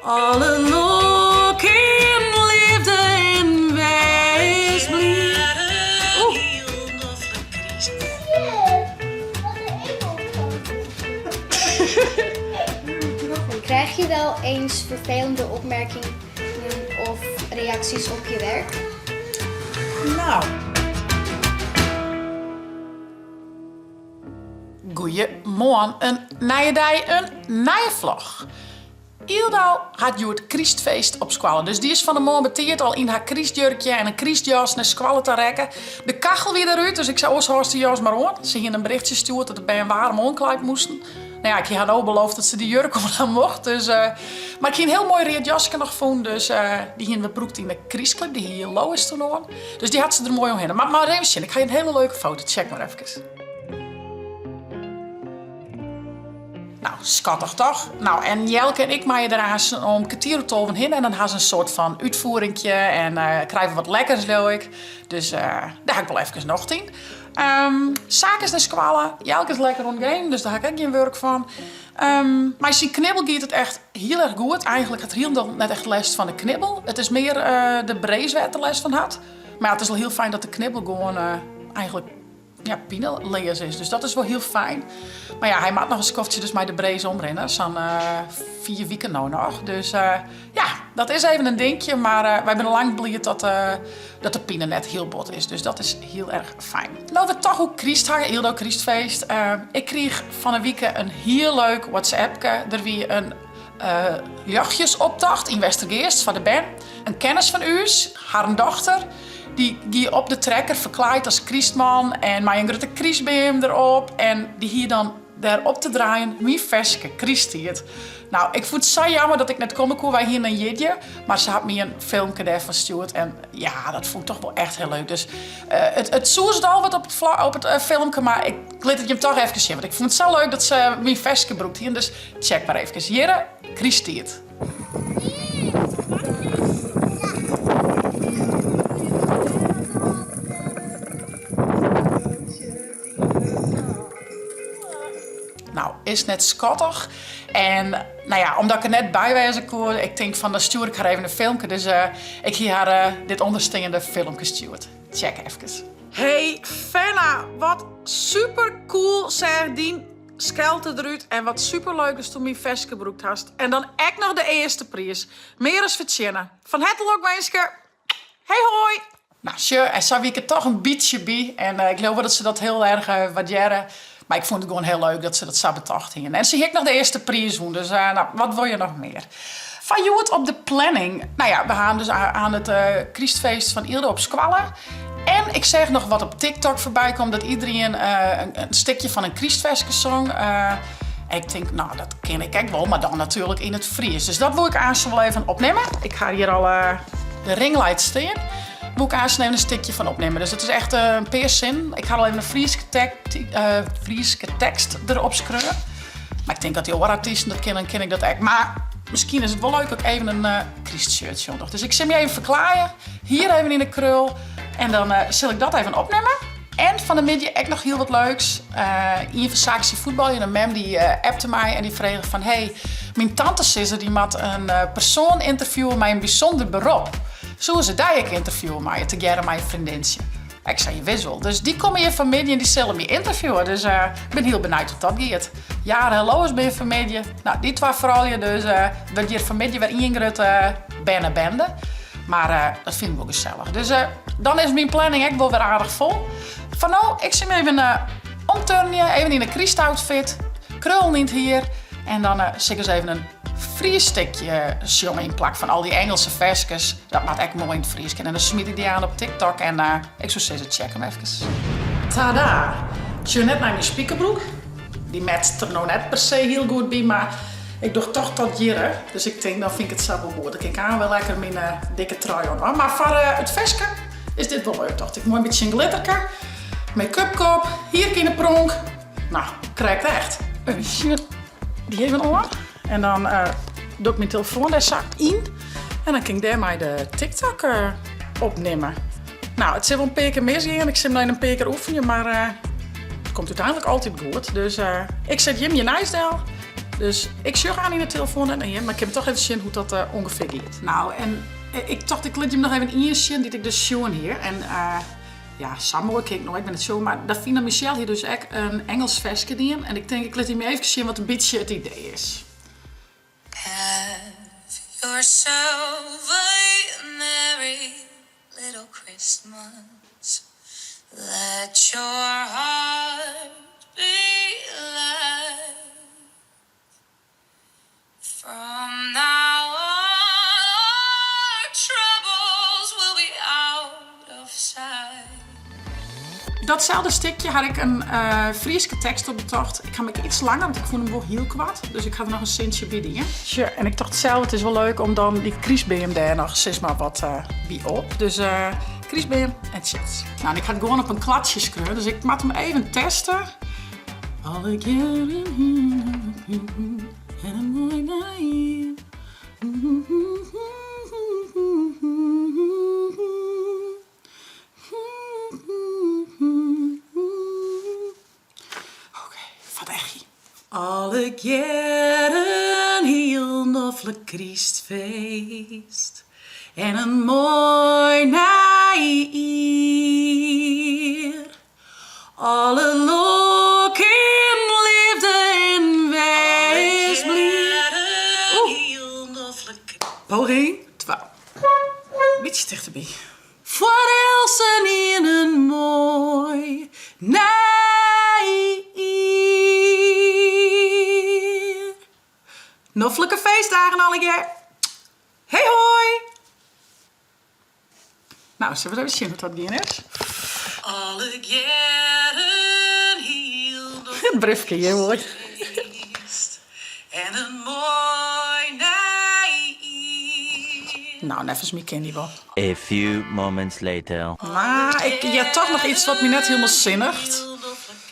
Alle lok en leafde en wês bliid. Krijg je wel eens vervelende opmerkingen of reacties op je werk? Nou. Goeiemoarn, in nije dei, in nije vlog. Yldau hat hjoed krystfeest op skoalle, dus dy is fan 'e moarn betiid al yn har krystjurkje en in krystjas nei skoalle ta rekke. De kachel wie derút, dus ik sei oars hâldst dy jas mar oan. Se hiene in berichtsje stjoerd dat de bern waarm oanklaaid moasten. No ja, ik hie har no beloofd dat se dy jurk oan ha mocht, dus mar ik hie in hiel moai read jaske noch fûn, dus dy hiene we brûkt yn de krystclip, dy hie Lois toen oan. Dus dy hat se der moai omhinne. Mar mar even sjen, ik ha hjir in hiele leuke foto, check mar efkes. Nou, skattich toch? Nou, en Jelke en ik meie der aanst om kertier oer tolven hinne en dan ha se in soart fan útfoeringje en krije we wat lekkers, leau ik. Dus dêr ha ik wol efkes nocht yn. Saak is nei skoalle, Jelke is lekker oan it gamen, dus dêr ha ik ek gjin wurk fan. Mei syn knibbel giet it echt hiel erch goed. Eigenlik hat er hielendal net echt lêst fan de knibbel. It is mear de brace wêr't er lêst fan hat. Mar ja, it is al hiel fijn dat de knibbel gewoan eigenlik ja, pineleas is. Dus dat is wol hiel fijn. Mar ja, hy moat noch in skoftsje dus mei de brace omrinne. Sa'n 4 wiken no noch. Dus ja, dat is even in dinkje. Mar wy binne lang bliid dat, dat de pine net hiel bot is. Dus dat is hiel erch fijn. No we toch oer kryst ha, hielendal krystfeest. Ik kriich fan 'e wike in hiel leuk WhatsAppke. Der wie in ljochtjesoptocht yn Westergeast foar de bern. In kennis fan ús, harren dochter, dy gie op de trekker ferklaaid as krystman en mei in grutte krystbeam derop. En dy hie dan dêr op te draaien myn ferske krysttiid. Nou, ik fûn it sa jammer dat ik net komme koe. Wy hiene in jierdei, mar se hat my in filmke dêrfan stjoerd. En ja, dat fûn ik toch wol echt hiel leuk. Dus it soezet al wat op it, op it filmke, mar ik lit it jim toch efkes sjen. Want ik fûn it sa leuk dat se myn ferske brûkt hiene. Dus check mar efkes. Hjirre, krysttiid. Nou, is net skattich. En nou ja, omdat ik der net by wêze koe, ik tink fan dan stjoer ik har even in filmke. Dus ik hie har dit ûndersteande filmke stjoerd. Check efkes. Hey Fenna, wat super cool seach dyn skelte derút en wat super leuk datsto myn ferske brûkt hast. En dan ek noch de earste priis. Mear as fertsjinne. Fan herte lokwinske. Hey hoi! Nou, sjoch, en sa wie ik der toch in bytsje by. En ik leau wol dat se dat hiel erch waardearre. Mar ik fûn it gewoan hiel leuk dat se dat sa betocht hiene. En se hie ek noch de earste priis wûn, dus nou, wat wol je noch mear? Foar hjoed op de planning. Nou ja, we ha dus oan it krystfeest fan Ylde op skoalle. En ik seach noch wat op TikTok foarby kommen dat iedereen in stikje fan in krystferske song. En ik tink, nou, dat kin ik ek wol, mar dan natuerlik yn it Frysk. Dus dat woe ik aanst wol even opnimme. Ik ha hjir al de ringlight stean. Woe ik aanst even in stikje fan opnimme. Dus it is echt in pear sinnen. Ik ha al even in Fryske tekst derop skreaun. Mar ik tink dat dy oare artysten dat kinne, dan kin ik dat ek. Mar miskien is it wol leuk as ik even in krystshirtsje oan doch. Dus ik sil my even ferklaaie. Hier even yn de krul. En dan sil ik dat even opnimme. En fan 'e middei ek noch hiel wat leuks. Ien fan Saak syn fuotbaljen, in mem, dy appte my en dy frege fan hey, myn tantesizzer dy moat in persoan ynterviewe mei in bysûnder berop. Soe se dy ek ynterviewe meie tegearre mei in freondintsje? Ik sei jawis wol. Dus dy komme hjir fanmiddei en dy sille my ynterviewe. Dus ik bin hiel benijd hoe't dat giet. Jare en Lois binne fanmiddei. Nou, dy twa froulju, dus wurdt hjir fanmiddei wer ien grutte bernebende. Mar dat fyn ik wol gesellich. Dus dan is myn planning ek wol wer aardich fol. Foar no, ik sil my even omturnje, even yn 'e krystoutfit, krullen yn it hier en dan sil ik ris even in Frysk stikje sjonge yn plak fan al dy Engelse ferskes. Dat moat ek moai yn it Frysk kinne. En dan smyt ik dy aan op TikTok en ik soe sizze, check 'm efkes. Tada! Sjoch net nei myn spikerbroek. Dy matcht der no net per se hiel goed by, mar ik doch toch tot hjirre. Dus ik tink, dan fyn ik it sa wol goed. Dan kin ik aanst wer lekker myn dikke trui oan. Mar foar it ferske is dit wol leuk, tocht ik. Moai bytsje in glitterke. Make-upke op, hierke yn 'e pronk. Nou, krekt echt. Even sjen. Dy even oan. En dan doch ik myn telefoan dêr sa yn. En dan kin ik dêrmei de TikTok opnimme. Nou, it sil wol in pear kear misgean. Ik sil him noch in pear kear oefenje, mar it komt úteinlik altyd goed. Dus ik set jim hjir neist del. Dus ik sjoch Annie yn de telefoan net nei jim, mar ik kin toch even sjen hoe't dat ûngefear giet. Nou, en ik tocht ik lit jim noch even ien sjen dy't ik dus sjoen hie. En ja, sa moai kin ik no ek wer net sjonge, mar Davina Michelle hie dus ek in Ingelsk ferske dien. En ik tink ik lit jim even sjen wat in bytsje it idee is. Have yourself a merry little Christmas Let your heart be light From now on our troubles will be out of sight. Datselde stikje ha ik in Fryske tekst op betocht. Ik ha 'm ek iets langer, want ik fûn 'm wol hiel koart. Dus ik ha der noch in sintsje by dien. Sjoch, en ik tocht sels, it is wol leuk om dan dy krystbeam dêr noch sis mar wat by op. Dus krystbeam en tsjits. Nou, en ik ha it gewoan op in kladsje skreaun, dus ik moat 'm even teste. Allegearre en in moai nijjier. Oké, foar it echie. Allegearre in hiel noflik krystfeest en in moai nij jier. Alle lok en leafde en wês bliid. Poging twa. Bytsje tichterby. Foar eltsenien in moai nij jier. Noflike feestdagen allegear. Hei hoi! Nou, sille we even sjen hoe't dat gien is. Allegearre in hiel It briefke hjir moai. En in moai nij jier. Nou, neffens my kin dy wol. A few moments later. Mar ik hear toch noch iets wat my net hielendal sinnicht.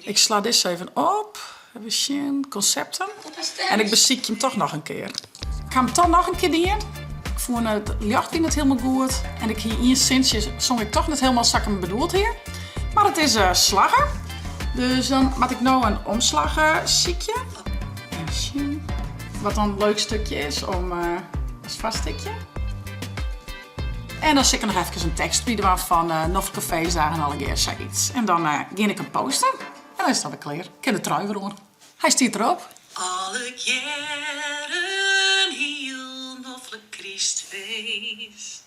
Ik sla dizze even op. Even sjen, konsepten. En ik besykje 'm toch noch in kear. Ik ha 'm toch noch in kear dien. Ik fûn it ljocht wie net hielendal goed. En ik hie ien sintsje, song ik toch net hielendal sa't ik 'm bedoeld hie. Mar it is slagge. Dus dan moat ik no in omslach sykje. Even sjen. Wat dan in leuk stukje is om as foarstikje. En dan sil ik noch efkes in tekst by dwaan fan noflike feestdagen allegear, sayts. En dan gean ik 'm posten. En dan is it alwer klear. Kin de trui wer oan. Hy stiet derop. Allegearre in hiel noflik krystfeest.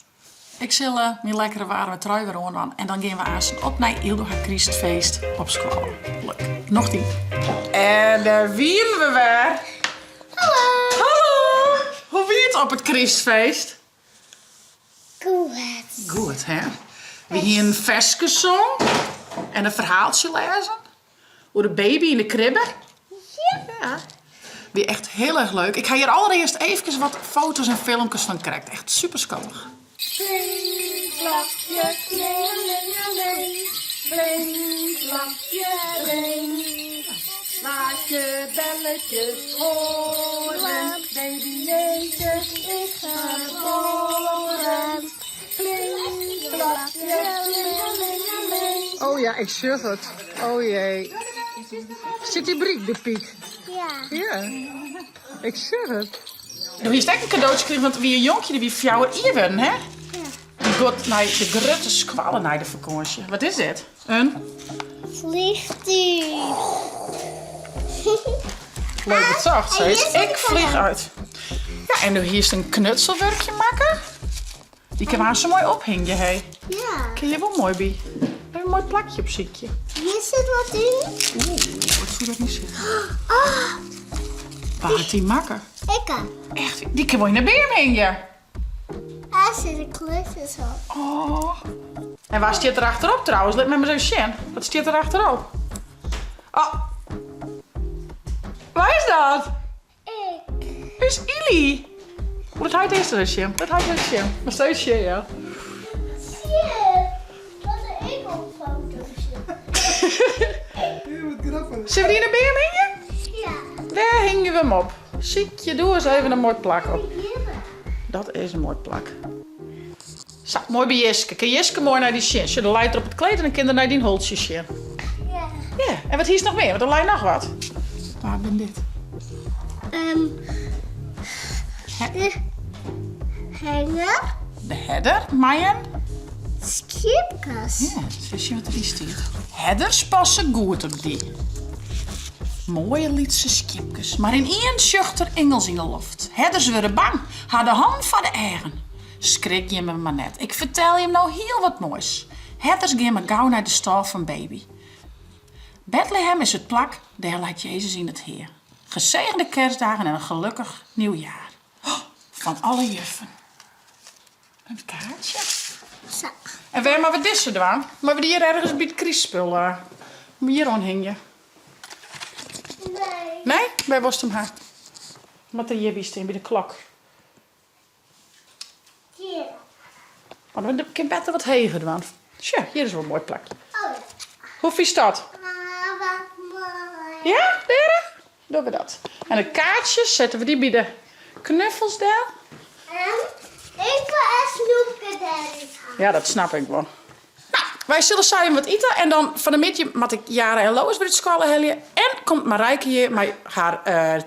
Ik sil myn lekkere waarme trui wer oandwaan en dan gean we aansten op nei Yldo har krystfeest op skoalle. Leuk. Noch dy. En dêr wienen we wer. Hallo! Hallo! Hoe wie it op it krystfeest? Goed. Goed, hè? We hienen in ferske song en in ferhaaltsje lêzen oer de baby yn de kribbe. Ja. Ja. Wie echt hiel erch leuk. Ik ha hjir allerearst eefkes wat foto's en filmkes fan krekt. Echt super skattich. Bling, klapje, klingelingeling. Bling, klapje, bling. Laat je belletjes horen. Baby Jezus is geboren. Kling, klapje, klingelingeling. Oh ja, ik sjoch it. Oh jee. Sit dy bryk, de pyk? Ja. Ja, ik sjoch it. Do hiest ek in kadootsje krigen, want der wie in jonkje, dy wie fjouwer jier wurden, hè? Ja. Dy giet nei de grutte skoalle nei de fakânsje. Wat is dit? In? Vliegtuig. Leuk betocht, Hij Zeus. is Ik vlieg uit. Ja, en do hiest in knutselwurkje makke. Dy kin aanst sa moai ophingje, hé. Ja. Kin hjir wol moai by. Even in moai plakje opsykje. Hier sit wat yn. Oeh, wat soe dat yn sitte? Oh. Wa hat dy makke? Ik. Echt, dy kin wol yn de beam hingje. Daar zitten kleurtjes op. Oh. En wa stiet der achterop trouwens? Lit my mar ris even sjen. Wat stiet der achterop? Oh. Wa is dat? Ik. Is Ily. Lit heit earst ris sjen. Lit heit ris sjen. Mar steeds sjen, ja. Sjen. Wat ik op foto's Sille we dy yn de beam hingje? Ja. Wêr hingje we 'm op? Sykje doe ris even in moai plak op. Dat is in moai plak. Sa, moai by Jiske. Kin Jiske moai nei dy sjen. Sjoch, der leit er op it kleed en dan kin er nei dyn holtsje sjen. Ja. Ja, en wat hiest noch mear? Want der lei noch wat. Wa bin dit? De herder. De herder mei in? Skiepkes. Ja, sil sjen wat deryn stiet. Herders passe goed op dy. Moaie lytse skiepkes. Mar ynienen sjocht er ingels yn 'e loft. Herders wurde bang, ha de hannen foar de eagen. Skrik jimme mar net, ik fertel jim no hiel wat moais. Herders gean mar gau nei de stâl fan baby. Bethlehem is it plak, dêr leit Jezus yn it hea. Gezegende kerstdagen en een gelukkig nieuwjaar. Fan alle juffen. In kaartsje. Sa. En wêr moatte we dizze dwaan? Moatte we dy hjir ergens by it krystspul uh, hjir oanhingje? Nee. Nee? Wêr wolst him ha? Moat er hjirby stean, by de klok. Hjir. Oh, dan kin better wat heger dwaan. Sjoch, hjir is wol in moai plakje. Oh ja. Hoe fynst dat? Ah, wat moai. Ja, dêr? Dogge we dat. En de kaartsjes, sette we dy by de knuffels del? En ik wil in snoepke dêryn ha. Ja, dat snap ik wol. Nou, wy sille sa even wat ite en dan fan 'e middei moat ik Jara en Lois wer út skoalle helje. En komt Marijke hjir mei har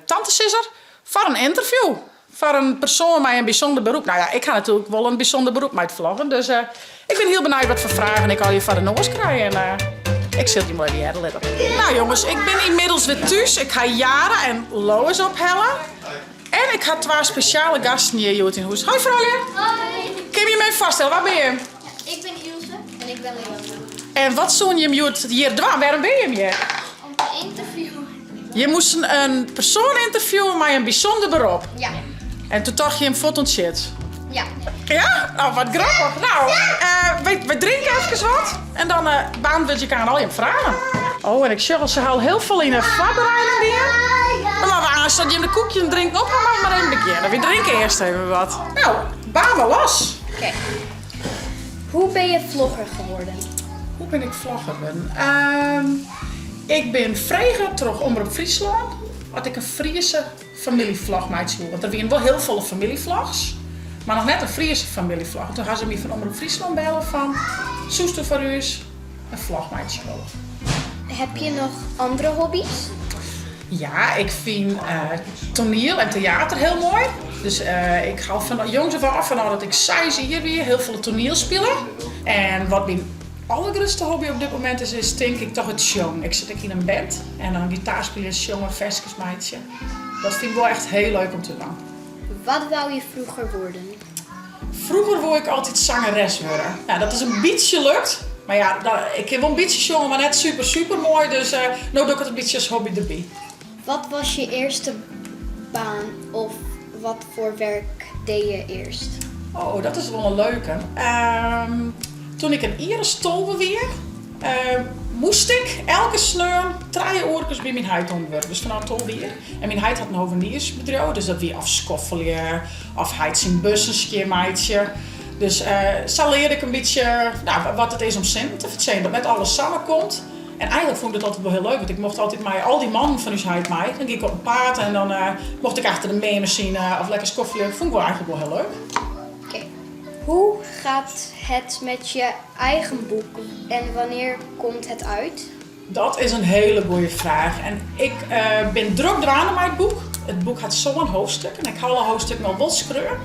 tantesizzer foar in ynterview. Foar in persoan mei in bysûnder beroep. Nou ja, ik ha natuerlik wol in bysûnder beroep mei it vloggen. Dus ik bin hiel benijd wat foar fragen ik allegear foar de noas krij. En ik sil it jim wol even hearre litte. Nou jonges, ik bin ynmiddels wer thús. Ik ha Jara en Lois ophelle. En ik ha twa spesjale gasten hjir hjoed yn hûs. Hoi froulju! Hoi! Kinne jim even foarstelle, wa binne jim? Ik bin Ilse. En ik bin Leona. En wat soene jim hjoed hjir dwaan? Wêrom binne jim hjir? Om te ynterviewen. Jim moasten in persoan ynterviewen mei in bysûnder berop. Ja. En toen tocht jim fuort oan Tsjits. Ja. Ja? Oh, wat grappich. Nou, wy drinke efkes wat en dan beäntwurdzje ik oan al jim fragen. Oh, en ik sjoch al, se ha al hiel folle yn 'e foarbereiding dien. Dan moatte we aanst dat jim de koekjes en drinken op ha, moatte we mar even begjinne. Wy drinke earst even wat. Nou, baarn mar los. Oké. Hoe ben je vlogger geworden? Hoe bin ik vlogger wurden? Ik bin frege troch Omrop Fryslân oft ik in Friese famyljevlog meitsje woe. Want der wiene wol hiel folle famyljevlogs, mar noch net in Friese famyljevlog. En toen ha se my fan Omrop Fryslân belle fan, soesto foar ús in vlog meitsje wolle? Heb je noch andere hobby's? Ja, ik fyn toaniel en teater hiel moai. Dus ik ha fan jongs af oan, fanôf dat ik seis jier wie, hiel folle toaniel spile. En wat myn aldergrutste hobby op dit momint is, is tink ik toch it sjongen. Ik sit ek yn in band en dan gitaarspylje, sjonge, ferskes meitsje. Dat fyn ik wol echt hiel leuk om te dwaan. Wat wou je vroeger worden? Froeger woe ik altyd sangeres wurde. Nou, dat is in bytsje lukt. Mar ja, ik kin wol in bytsje sjonge, mar net super super moai. Dus no doch ik it in bytsje as hobby derby. Wat was je eerste baan of wat voor werk deed je eerst? Oh, dat is wol in leuke. Toen ik in jier as 12 wie, moast ik elke sneon trije oerkes by myn heit oan it wurk. Dus fanôf 12 jier. En myn heit hat in hoveniersbedriuw, dus dat wie of skoffelje of heit syn bussen skjinmeitsje. Dus sa learde ik in bytsje, nou, wat it is om sinten te fertsjinjen. Dat net alles samar komt. En eigenlik fûn ik dat altyd wol hiel leuk, want ik mocht altyd mei al dy mannen fan ús heit mei. Dan gie ik op 'en paad en dan mocht ik achter de meanmasine of lekker skoffelje. Fûn ik wol eigenlik wol hiel leuk. Oké. Hoe gaat het met je eigen boek en wanneer komt het uit? Dat is in hiele goede fraach. En ik bin drok dwaande mei it boek. It boek hat sân hoofdstukken. Ik ha alle hoofdstukken al wol skreaun.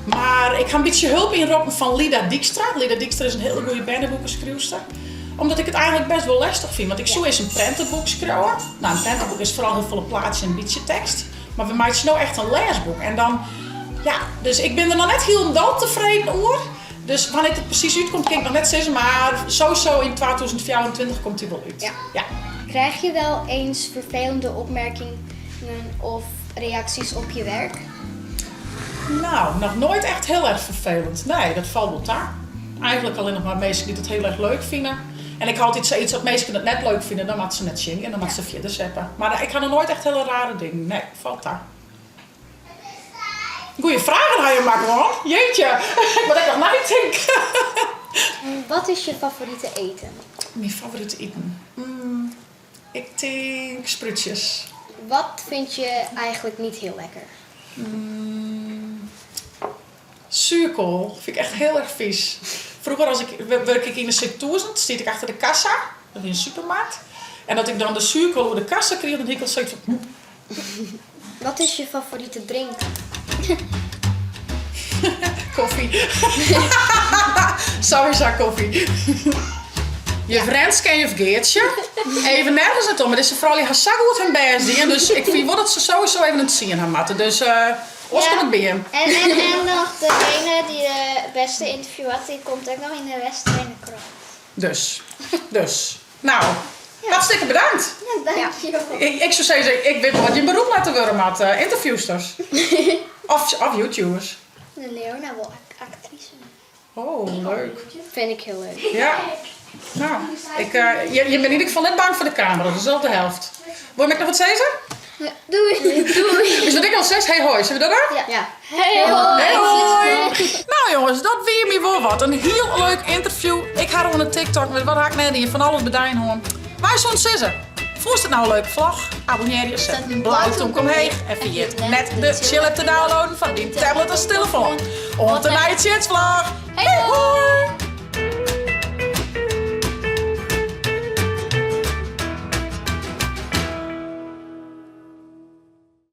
Mar ik ha in bytsje hulp ynroppen fan Lida Dykstra. Lida Dykstra is in hiele goede berneboekeskriuwster. Omdat ik it eigenlik best wol lestich fyn. Want ik soe earst in prenteboek skriuwe. Nou, in prenteboek is foaral hiel folle plaatsjes en in bytsje tekst. Mar we meitsje no echt in lêsboek. En dan, ja, dus ik bin der noch net hielendal tefreden oer. Dus wannear't it presys útkomt kin ik noch net sizze, mar sowieso yn 2024 komt dy wol út. Ja. Ja. Krijg je wel eens vervelende opmerkingen of reacties op je werk? Nou, noch noait echt hiel erch ferfelend. Nee, dat falt wol ta. Eigenlik allinnich mar minsken dy't it hiel erch leuk fine. En ik ha altyd sayts, as minsken it net leuk fine, dan moatte se net sjen gean, dan moatte se fierder seppe. Mar ik ha noch noait echt hiele rare dingen. Nee, falt ta. Goeie fragen ha jo makke hoor. Jeetje, ik moat ek noch neitinke. Wat is je favoriete eten? Myn favorite iten? Ik tink sprútsjes. Wat vind je eigenlijk niet heel lekker? Zuurkool fyn ik echt hiel erch fys. Froeger as ik wurke ik yn de C tûzen, stiet ik achter de kassa, dat wie in supermarkt. En as ik dan de zuurkool oer de kassa krige, dan hie ik al soiets fan. Wat is je favoriete drink? Koffie. Sawiesa koffie. Juf Renske en juf Geertsje. Even nergens net om, mar dizze froulju ha sa goed hun bêst dien, dus ik fyn wol dat se sowieso even in tsien ha moatte. Dus oars kom ik by jim. En, en, en noch degene dy't de bêste interview hat, dy komt ek noch yn de Westereener krant. Dus, dus. Nou, hartstikke bedankt. Ja, dankjewol. Ik, ik soe sizze, ik wit wol wat jim beroep letter wurde moat, interviewsters. Of, of YouTubers. De Leona wol aktrise. Oh, leuk. Vind ik heel leuk. Ja. Nou, ik, uh, je, je bent in ieder geval net bang voor de camera, dat is al de helft. Wil je nog wat zeggen? Doei. Doei. Is wat ik al zeg? Hey hoi, zullen we dat doen? Ja. Ja. Hey hoi. Hey hoi. Nou jongens, dat wie my wol wat. In hiel leuk interview. Ik ha oan de TikTok met wat ha ik net hier fan alles bedien hân. Wy soene sizze, fûnst it no in leuke vlog? Abonnearje je, set in blau tomke omheech en ferjit net de Tsjil app te downloaden foar dyn tablet as telefoan. Oant de nije Tsjitsvlog. Hey!